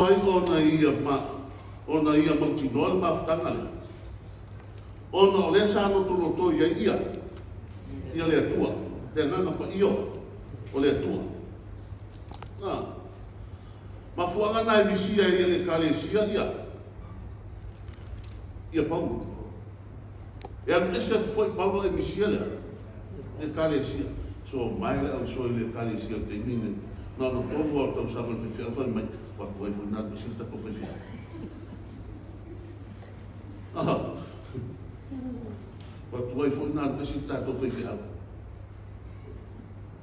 Ai ona ia ma ona ia mautinoa le mafutaga lea, ona o lea sa lotolotoi ai ia, ia le Atua, le Agaga Paia o le Atua. A, mafuaaga na e misia ai e le Ekalesia ia, ia Paulo. E alu ese atu foi Paulo ae misia le a? Le Ekalesia. So mae le ausoa i le Ekalesia i le taimi lenei. Na ona tolu lava o tausaga o le faifeau fai mai, ua tuai foi na alu ese le tatou faifeau. Ua tuai foi na alu ese le tatou faifeau.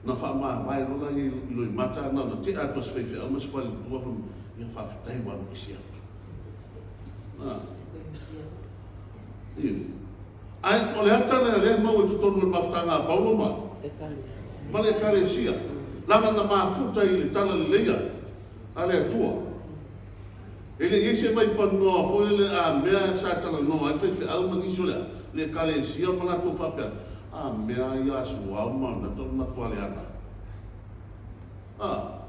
Na faamavae loa la ia i Loimata, na ona tea atu a si faifeau ma si faletua fai mai, ia faafetai ua alu ese atu. Ae o le ata lea lea e maua i totonu o le mafutaga a Paulo ma ma le Ekalesia, leaga na mafuta i le talalelei a le Atua. E le i i ai se vaipanoa foi lele a mea sa talanoa ai le faifeau ma nisi o le a, le Ekalesia ma latou faapea, A mea ia a Suao ma Nata o le matua leaga. A,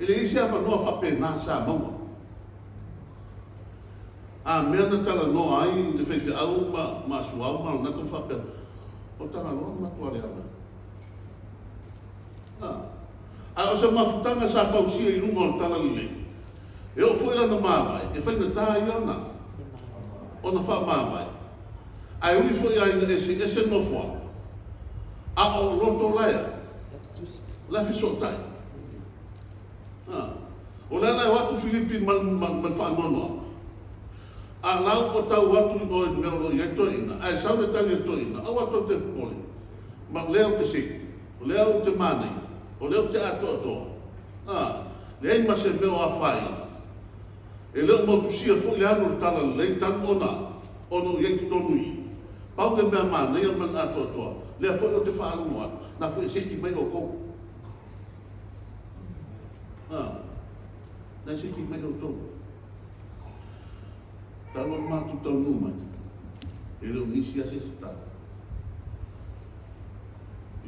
e le i i ai se avanoa faapena sa maua. A mea na talanoa ai le faifeau ma ma Suao ma Leonardo ma faapea, O Tagaloa ma Tualeaga. A, a o se mafutaga sa fausia i luga o le talalelei, e oo foi lana mavae, e faigata ia ona, ona faamavae. Ae ui foi lava ina eseese nofoaga, a o loto laea, la e fesootai. A, o le ala e o atu Filipi ma, ma, ma le faanoanoaga. A lau ua tau atu i o i le mea o lo o i ai toeaiina, ae sau le tali a le toeaina, aua tou te popole, ma o lea ou te seki, o lea ou te manaia, o lea ou te atoatoa. A, leai ma se mea o afaina. E le o motusia foi le alu o le talalelei talu ona, ona o i ai totonu i i. Pau le mea manaia ma le atoatoa, lea foi ou te faalogo atu, na foi e seki mai outou. A, na e seki mai outou. Talu ona matou taunuu mai, e le o nisi lava se tatalo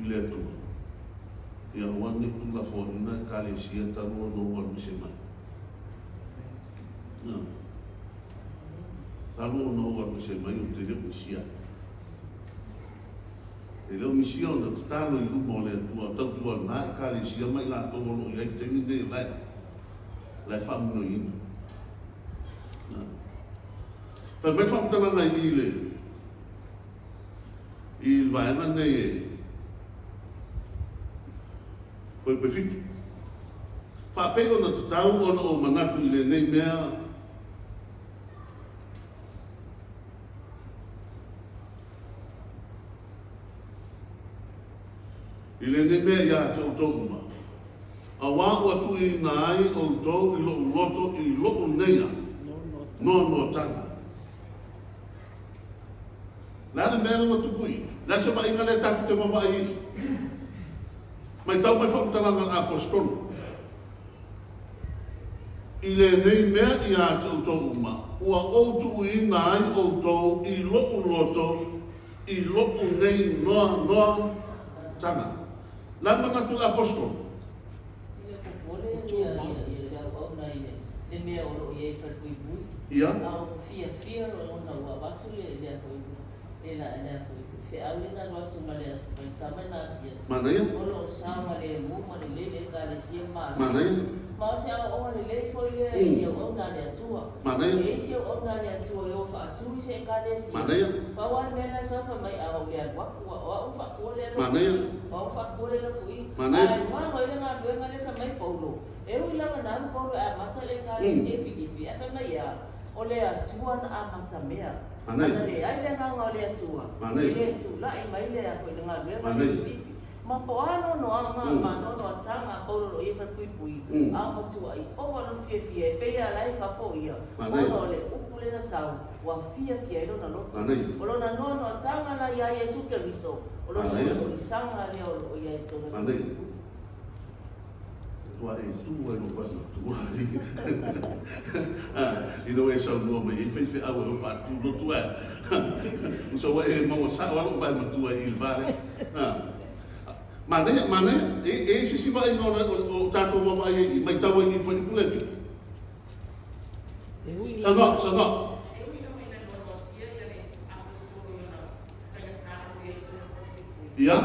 i le Atua, ia aua ne i tuulafoaiina Ekalesia talu ona ou alu ese mai. A, talu ona ou alu ese mai ou te le o misia. E le o misia ona tatalo i luma o le Atua, tautuana Ekalesia ma i latou o lo o i ai i le taimi lenei o la e la e faaminoiina. Fai mai faamatalaga i le i le vaega nei e Fuaiupe 7. Faapei ona tatau ona ou manatu i lenei mea I lenei mea iā te outou uma, auā ua tuuina ai outou i loʻu loto i loʻu nei a noanoataga. Le a le mea lea ua tupu i i? Le a se vaaiga lea tatou te vaavaai ai i i? Matau mai faamatalaga a le Aposetolo. I lenei mea iā te outou uma, ua ou tuuina ai outou i loʻu loto i loʻu nei noa noa taga. Le a le manatu o le Aposetolo? E le popole ia le auauna i le mea o lo o i ai i falepuipui, Ia. a o fiafia lona ua avatu le feau lea na alu atu ma le tama na asia Manaia. O lo o saogalemu ma lelei le Ekalesia ma Manaia. Ma o se aoaoga lelei foi lea i auauna a le Atua. Manaia. E i ai se auauna a le Atua e o faatu i se Ekalesia. Manaia. Pau lava le mea lena e sau fai mai, a ou le alu atu, o au na faatua lea lotu i. Manaia. O au na faatua lea lotu i. Manaia. Ae malo ai le galuega lea fai mai Paulo, e ui lava na alu Paulo e amata le Ekalesia i Filipi, ae fai mai e a? O le Atua na amatamea. Manaia. Ana leai le agaga o le Atua, e le tulai mai le a le galuega lea i Filipi. Ma po o a noanoaga ma noanoataga a Paulo o lo o i ai falepuipui, a o matuai ova lona fiafia e pei a la e fafo ia, ona o le upu lea na sau, ua fiafia ai lona loto. O lona noanoataga la iā Iesu Keriso, o lona oliolisaga lea o lo o i ai i totonu o le falepuipui. Matua e tu ai lou vae matua ina ua e saunoa mai ai faifeau e faatu lotu ae usa ua e maua sao lava lou vae matua i le va lea. Manaia, manaia. E i ai se isi vaaiga o tatou vaavaai ai i, matau ai i le fuaiupu lea e fitu. E ui Saunoa, lava. saunoa. Ia.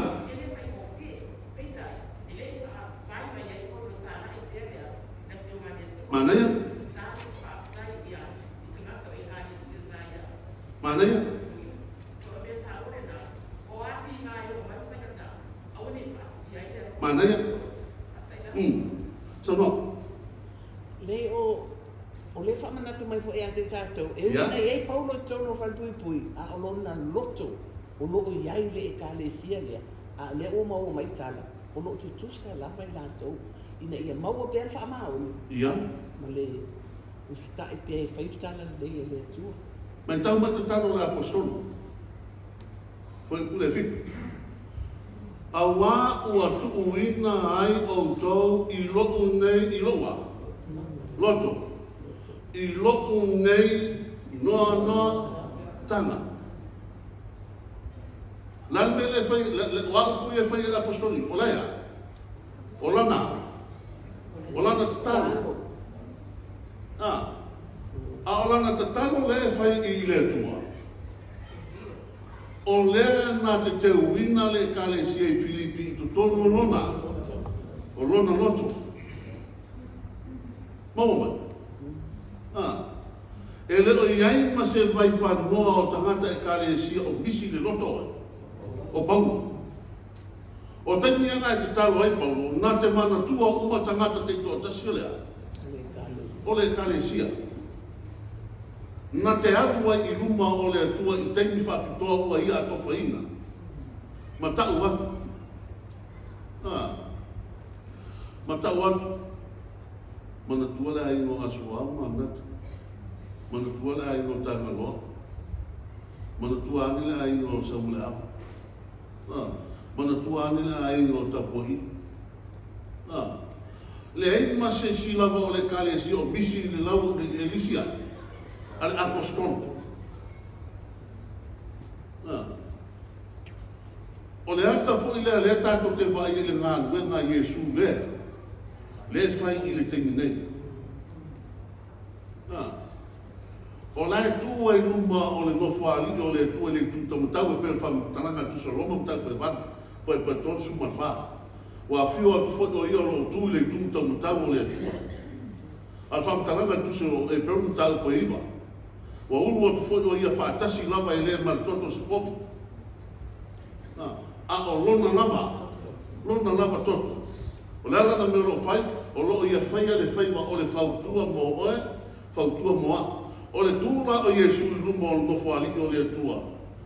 Manaia. Manaia. Manaia. Umm. Saunoa. Leai o, o lea e faamanatu mai foi ia te tatou, e ui ina i ai Paulo i totonu o falepuipui, a o lona loto o lo o i ai le Ekalesia lea, a o lea ua maua mai tala, o lo o tutusa lava i latou ina ia maua pea le faamaoni ma le usitai pea e fai le tala lelei a le Atua. Matau mai tatalo a le Aposetolo. Fuaiupu 7. Auā ua tuuina ai outou i loʻu nei, i loʻu a? Loto. I loʻu nei noanoatanga. O le a le mea lea e fai, o a upu ia e fai e le Aposetolo? O la e a? O lana a? O lana tatalo. A, a o lana tatalo lea e fai i le Atua. O lea na te teuina le Ekalesia i Filipi i totonu o lona, o lona loto. Maua mai? A. E le o i ai ma se vaipanoa o tagata Ekalesia o misi le loto oe, o Paulo. O taimi ana e tatalo ai Paulo, na te manatua uma tagata taitoatasi o le a? O le Ekalesia. Na te alu ai i luma o le Atua i taimi faapitoa ua ia atofaina. Ma tau atu. A. Ma tau atu. Manatua le aiga o Asuao ma Anata. Manatua le aiga o Tagaloa. Manatua ane le aiga o Samuleafa. A. Manatua ane le aiga o Tapuahi. A. Leai ma se isi lava o le Ekalesia o misi i le lau i le lisi a, a le Aposetolo. A. O le ata foi lea lea tatou te vaai ai i le galuega a Iesu lea, lea e fai i le taimi nei. A. O la e tu ai luma o le Nofoalii o le Atua i le itu taumatau e pei o le faamatalaga a Tusa Roma mataupu e 8, fuaiupu e 34. Ua afio atu foi o ia o lo o tu i le itu taumatau o le Atua. A o le faamatalaga a Tusa o Eperu mataupu e 9, ua ulu atu foi o ia faatasi lava e le ma le toto o se povi, a o lona lava, lona lava toto. O le a lana mea o lo o fai? O lo o ia faia le faiva o le fautua mo oe, Fautua mo au. O le tu la o Iesu i luma o le Nofoalii o le Atua,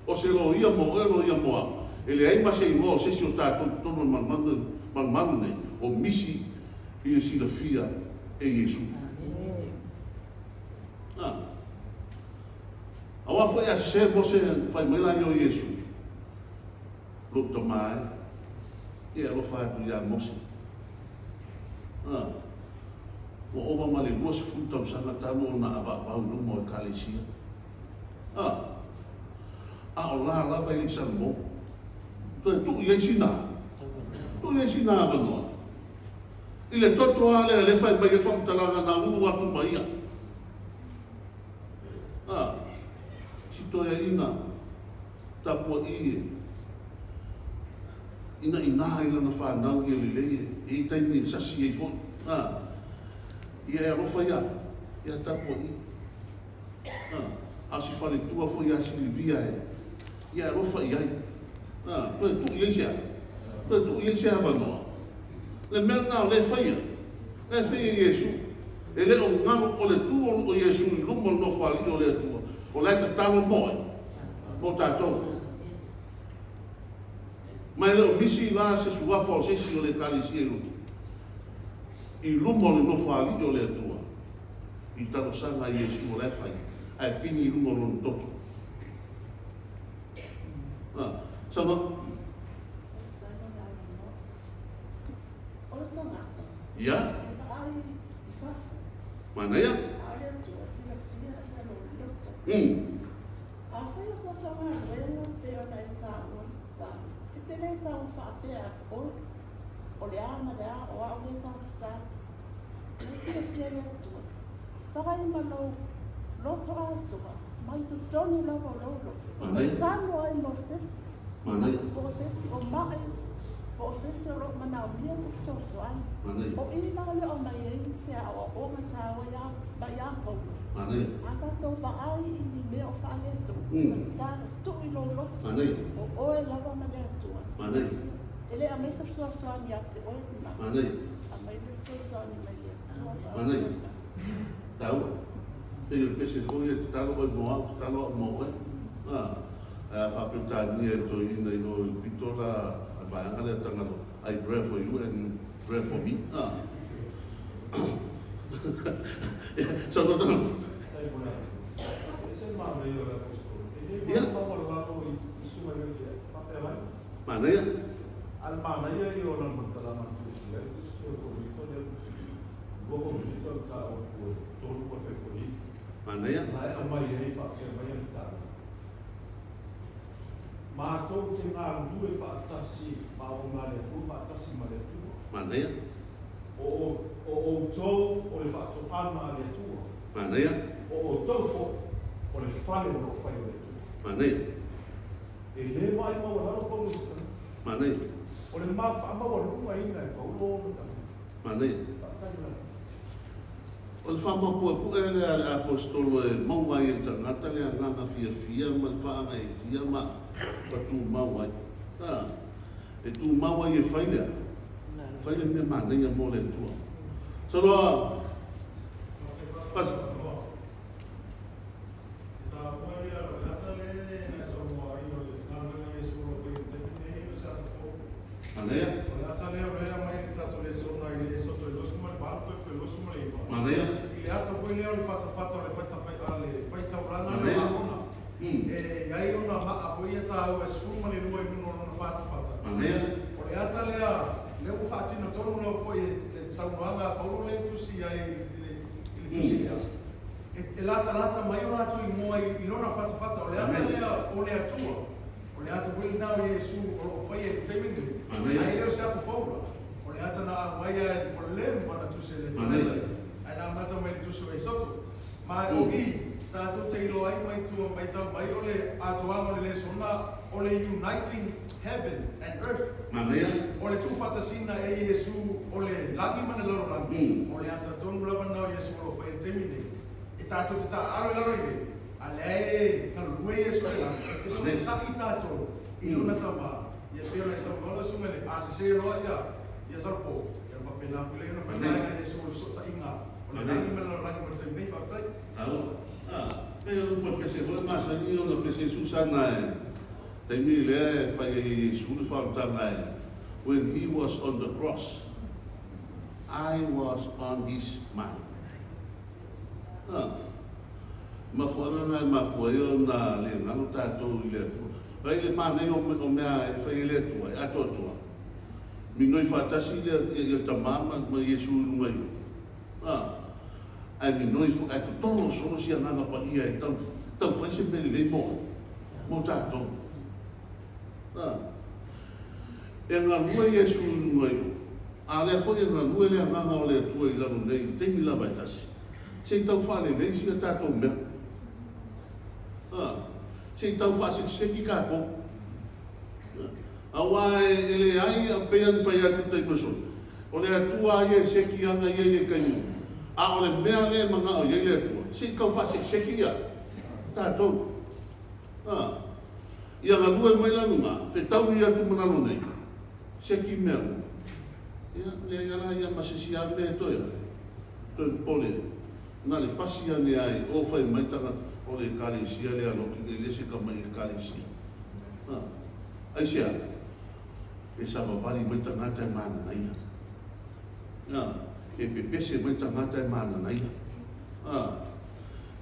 o se loia mo oe, loia mo au. E leai ma se igoa o se isi o tatou i totonu o le malumalu nei, o misi i le silafia e Iesu. A. Auā foi a sesē Mose fai mai la ia o Iesu, Lou tama e, e alofa atu iā Mose. A. Ua ova ma le 20 tausaga talu ona avaavau i luma o Ekalesia. A, a o la lava e le i salamo. Toe tuu i ai sina, tuu i ai sina avanoa. I le toto lava lea lea fai mai ai faamatalaga na ulu atu ma ia. A, si toeaina tapua'i e ina inā i lana fanau ia lelei e i ai taimi e sasi ai foi. A, ia e alofa ia, ia tapua'i. A, a o si faletua foi ia Silivia e, ia e alofa i ai. A, toe tuu i ai se a? Toe tuu i ai se avanoa. Le mea lena o lea e faia, lea e faia e Iesu. E le o galo o le tu o o Iesu i luma o le Nofoalii o le Atua, o la e tatalo mo ai, mo tatou. Ma e le o misi la se suafa o se isi o le Ekalesia i roto, i luma o le Nofoalii o le Atua, i talosaga a Iesu o la e fai, ae pini i luga o lona toto. Ah, saunoa. Ia. Manaia. Afai o tatou galuega pei ona e taua le tatalo, e te le tau faapea atu, Oi, o le a ma le a, o au lea sa tatalo. O la e silafia e le Atua. Fai ma lou Loto atoa, mai totonu lava o lou loto. Tatalo ai mo se isi, po o se isi o maʻi, po o se isi o lo o manaomia se fesoasoani. O i la o lea o aumai ai se aoaoga taua ia, mai ia Paulo. A tatou vaai i ni mea o faaletonu, tatalo, tuu i lou loto, o oe lava ma le Atua. Silafia, e le aumai se fesoasoani ia te oe lena, aumai le fesoasoani mai le Atua. Taua. Pei o le pese foi e tatalo oe mo au, tatalo au mo oe. A, ae a faa-Peretania e toeaina i o i le pito la, le vaega lea Tagaloa, I pray for you and you pray for me. A. Saunoa Tagaloa. Ia. Manaia. Manaia. Matou te galulue faatasi ma ona le Atua faatasi ma le Atua. Manaia. O outou o le faatoaga a le Atua. Manaia. O outou foi o le fale o lo o fai o le Atua. Manaia. E le vaai maualalo Paulo i se tagata. Manaia. O le faamaualugaina e Paulo ona tagata. Manaia. Faafetai i le. O le faamapuepue lea a le Aposetolo e maua ai e le tagata le agaga fiafia ma le faagaeetia ma tumau ai. A, e tumau ai e fai le a? Fai le mea manaia mo le Atua. Soloa, pasi. Manaia. Manaia. Manaia. Manaia. E latalata mai o latou igoa i lona fatafata, o le ata lea o le Atua, o le ata foi lena o Iesu o lo o faia i le taimi lenei, ae le o se ata fou la, o le ata na aumai a ua leva ona tusi e le Atua le ata lea, ae na amata mai i le tusi o Esoto. Ma o i, tatou te iloa ai mai tua matau mai o le atoaga o le lesona o le uniting heaven and earth, o le tuufaatasiga e Iesu o le lagi ma le lalolagi, o le ata tonu lava lena o Iesu o lo o faia i le taimi lenei. E tatou te taaalo i lalo i nei, a lea e galulue Iesu i le lagi, e fesootai tatou i lona Tama, ia pei ona e saunoa lau susuga i le a sese loa ia ia Salopo, ia ona faapena foi lea ona fai vaega Iesu o le fesootaiga o le lagi ma le lalolagi mo le taimi nei. Faafetai. Alo, a, pei o upu a le pese foi e masani ona pese Susana e taimi lea e fai ai e Iesu le faaolataga e When he was on the cross, I was on his mind. A, mafuaaga na e mafua ai ona le galo tatou i le Atua. Vaai le manaia o mea e fai ai le Atua, e atoatoa. Minoi faatasi le Tama ma Iesu i luga i o. A, ae minoi foi, ae totolo solo si Agaga Paia e tau, tau fai se mea lelei mo, mo tatou. A, e galue Iesu i luga i o, a lea foi e galue le Agaga o le Atua i lalo nei i le taimi lava e tasi, se i tau faalelei si a tatou mea. A, se i tau faasekiseki tatou. Aua e leai, pei ona fai atu i le taimi o soli, o le Atua lava ia e seki ana ia i le taimi uma, a o le mea lea e manao i ai le Atua, se i tau faasekiseki ia tatou. A, ia galue mai la luga, fetaui atu ma lalo nei, seki mea uma. Ia, leai lava la ia ma se isi lava mea e toe, toe popole ai. Na le pasi ane ai o fai mai tagata o le Ekalesia lea lotu nei le se tamai Ekalesia. A, aisea? E savavali mai tagata e mananaia. A, e pepese mai tagata e mananaia. A,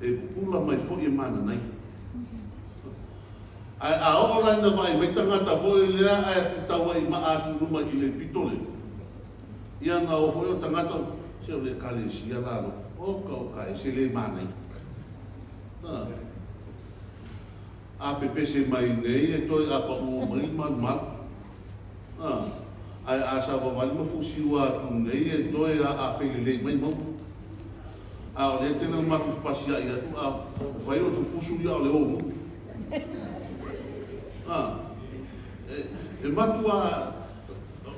e pupula mai foi e mananaia. Ae a oo la ina vaai mai tagata foi lea ae fetauai maa atu i luma i le pito lea, Ia na o foi o tagata, se o le Ekalesia la lotu, oka oka e se le manaia. A, a pepese mai nei e toe apaʻu mai le malumalu. A, ae a savavali ma fusiua atu nei e toe aafei lelei mai mauga. A o lea e tele ona matou fepasia'i atu, a fai o le fufusu ia o le ou. A, e matuā,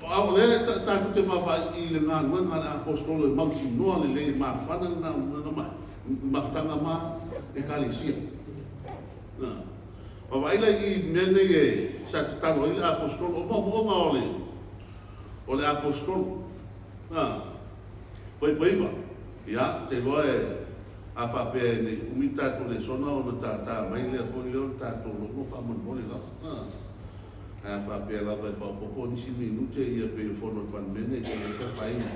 a o lea tatou te vaavaai i le galuega a le Aposetolo e mautinoa lelei e mafana le galuega ma mafutaga ma Ekalesia. A, vaavaai la i mea nei e sa tatalo ai le Aposetolo, o moomooga o le o le Aposetolo. A, Fuaipaiva, Ia, ou te iloa e, a faapea e le i umi le tatou lesona ona tata mai lea foi lea o le tatou logo faamolemole lava. A, ae a faapea lava e faaopoopo nisi minute ia pei o fono a le Palemene e leai se afaina.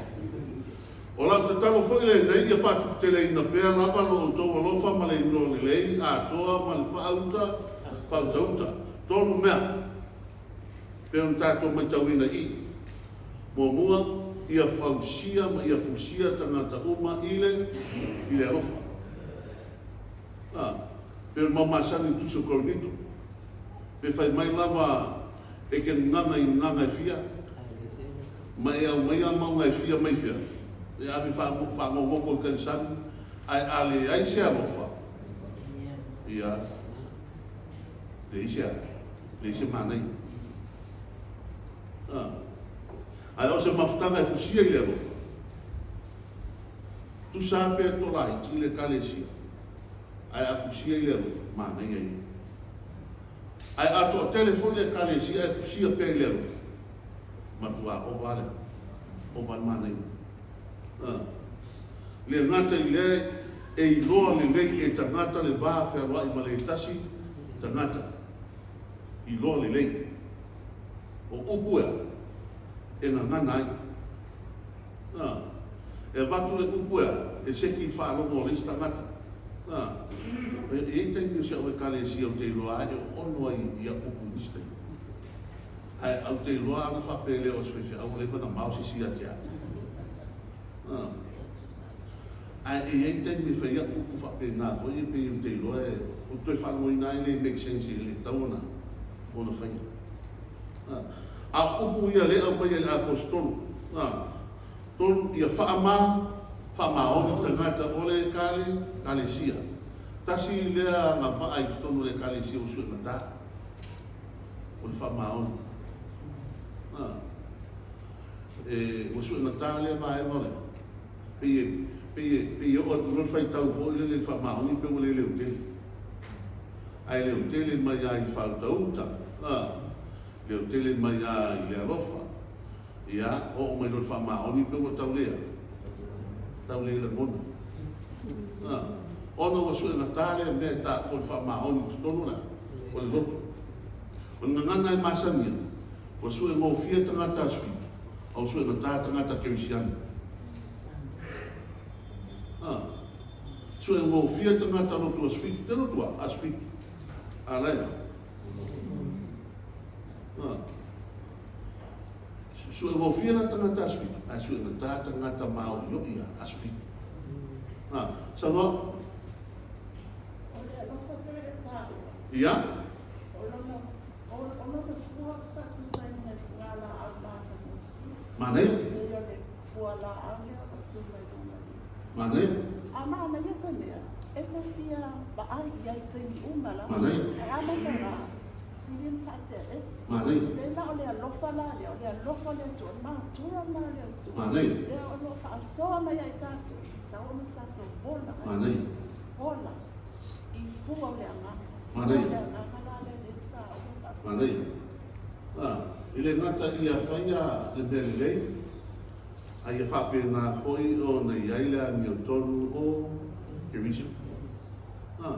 O lau tatalo foi lenei ia faatuputeleina pea lava lo outou alofa ma le iloa lelei atoa ma le faauta, faautauta. 3 mea. Pei ona tatou matauina i i. Muamua, ia fausia ma ia fusia tagata uma i le i le alofa. A, pei o le mau masani i le Tusi o Korinito, pe fai mai lava e ke gagaga i gagaga e fia, ma e aumaia mauga e fia mai fea, e ave faagogogo i kaisani, ae a leai se alofa, ia, leai se a, leai se manaia. Ae o se mafutaga e fusia i le alofa. Tusa lava pe tolaiti i le Ekalesia, ae a fusia i le alofa, manaia ia. Ae a toatele foi le Ekalesia ae fusia pea i le alofa, matua ova lava le ova le manaia. Le gata i lea, e iloa lelei e tagata le va fealoai ma le tasi tagata. Iloa lelei. O upu ea e gagana ai. A, e avatu le upu ea e seki i faalogo o le isi tagata. A, e i ai taimi o si au Ekalesia ou te iloa ai e ono ai ia upu i nisi taimi. Ae au te iloa ana faapea e le o se faifeau ua leva ona mao se isi ia te au. A, ae e i ai taimi e fai ai au upu faapena foi e pei ou te iloa e, ou te toe faalogoina ai e le make sense e le tatau ona ona faia. A o upu ia lea e aumai e le Aposetolo, 3, ia faama, faamaoni tagata o le Ekalesia. Tasi lea agavaa i totonu o le Ekalesia ua suegata, o le faamaoni. E, ua suegata lea vaega o le, pei e, pei e, pei e oo atu loa le faitau foi lele i le faamaoni pei ua le leotele. Ae leotele mai lava i le faautauta, a, leotele mai lava i le alofa, ia, oo mai loa i le faamaoni pei ua tau le a? Tau le lagona. A, ona ua suegata lea mea e taua o le faamaoni i totonu o le a? O le loto. O le gagana e masani ai, ua suegofie tagata Aso Fitu, a ua suegata tagata Kerisiano. A. Suegofie tagata lotu Aso Fitu, te lotu a, Aso Fitu. A lae. A. Suegofie la tagata Aso Fitu, ae suegata tagata māoioi a Aso Fitu. A, saunoa. O le alofa pea e tāua. Ia. O lona, o, o lona fua faatusaina i fualaau matagofie. Manaia. Pei o le fualaau lea o lo o tu mai luga nei. Manaia. A manaia se mea, e te fia vaai i ai i taimi uma lava. Manaia. Ae a mata la, sili ona faatea ese. Manaia. Pei la o le alofa la lea, o le alofa o le Atua, o le matua lena o le Atua. Manaia. Lea o lo o faasoa mai ai tatou, e tatau ona tatou ola ai. Manaia. Ola i fua o le agaga. Manaia. Fua o le agaga la lea lea e taua faapea. Manaia. A, e le gata ia faia le mea lelei, a ia faapena foi ona i ai le amiotonu o Keriso. A,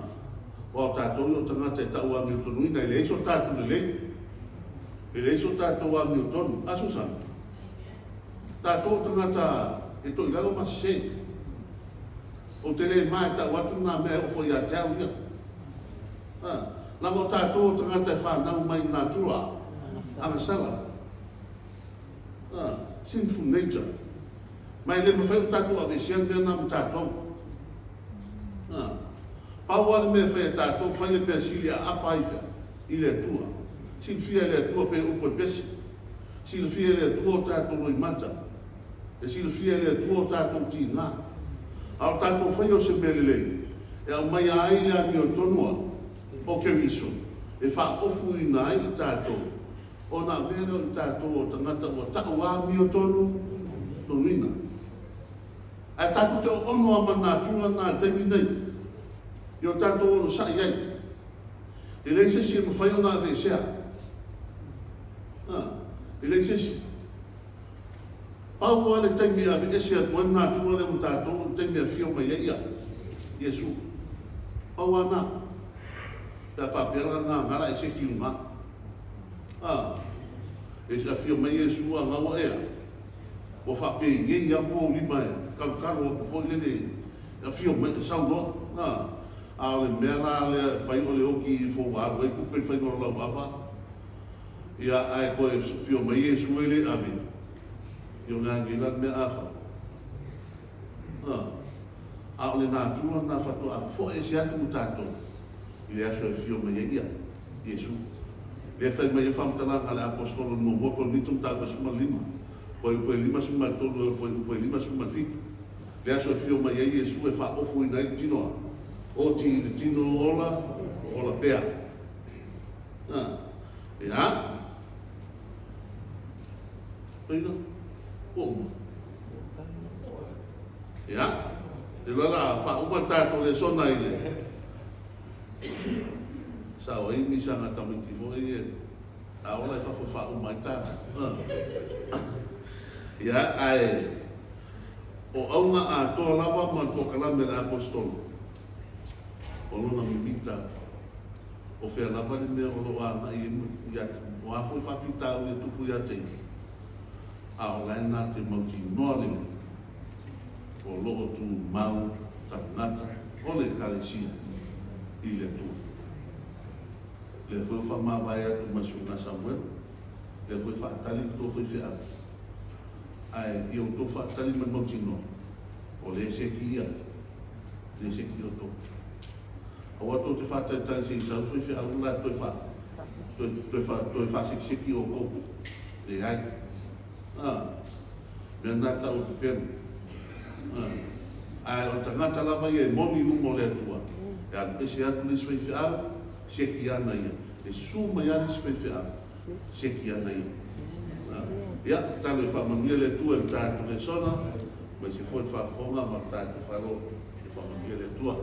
aua o tatou ia o tagata e tau amiotonuina, e leai so tatou lelei, e leai so tatou amiotonu. A Susana? Tatou o tagata e toilalo ma sese. Ou te le ma e tau atu na mea e oo foi ia te au ia. A, leaga o tatou o tagata e fanau mai i natura, agasala. Sinful nature. Ma e le mafai ona tatou aveesea le mea lena ma tatou. Pau lava le mea e fai e tatou, fai le mea sili e aapa ai fea? I le Atua. Silafia e le Atua pei o upu a le pese. Silafia e le Atua o tatou loimata. E silafia e le Atua o tatou tiga. A o tatou faia o se mea lelei, e aumaia ai le amiotonu a o Keriso e faaofuina ai i tatou, ona avea lea o i tatou o tagata ua tau amiotonu tonuina. Ae tatou te oono lava ma natura na i le taimi lenei, ia o tatou onosai ai. E leai se isi e mafai ona aveesea. E leai se isi. Pau lava le taimi e aveese atu ai le natura lea ma tatou o le taimi e afio mai ai ia Iesu. Pau lava lena. Pe a faapea la na gala e seki i luga. E afio mai Iesu a gaua ea, ua faapengei atu ou lima e talotalo atu foi lele e afio mai, e sau loa. A o le mea la lea e fai o le oti ifo ua alu ai tupe i le faiga o lau ava, ia ae toe afio mai Iesu e le ave, ia o le a nei la le mea a fai? A o le natura lena faatoa foe ese atu ma tatou i le aso e afio mai ai ia Iesu. Lea e fai mai ai faamatalaga a le Aposetolo i le muamua Korinito mataupu e 15, fuaiupu e 53 e oo i le fuaiupu e 57. Le aso e afio mai ai Iesu e faaofoina ai le tino a oti i le tino ola, ola pea. A, ia. Paina, ua uma. Ia, e loa la faauma le tatou lesona i le sao ai misaga tamaiti foi ia a ola i fafo e faauma ai ta. Ia, ae o auga atoa lava ma le polokalame a le Aposetolo, o lona mimita, o fea lava le mea o lo o agai ai ia, o a foi faafitauli e tupu ia te ia, a o la e na te mautinoa lelei o lo o tumau tagata o le Ekalesia i le Atua. Lea foi ua faamavae atu ma Susuga Samuel, lea foi e faatali le tou faifeau, ae ia outou faatali ma le mautinoa, o lea e seki ia, lea e seki outou. Aua tou te faatalitali se i sau faifeau la toe fa, toe, toe fa, toe faasekiseki outou. Leai. A, mea na tau o pepelu. A, ae o le tagata lava ia e moni i luma o le Atua, e alu ese atu le isi faifeau, seki ana ia. E susu mai lava le isi faifeau, seki ana ia. A, ia, talo e faamanuia le Atua i le tatou lesona, aemaise foi le faafofoga ma le tatou faalogo. Ia faamanuia le Atua.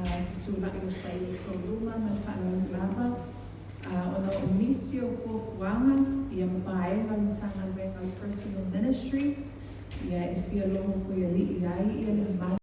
Ou te tulai atu ai i outou luma ma le faaaloalo lava, ona o nisi o fuafuaga ia ma vaega o le Matagaluega o le Personal Ministries, ia e fia logopuialii ai ia le mamalu.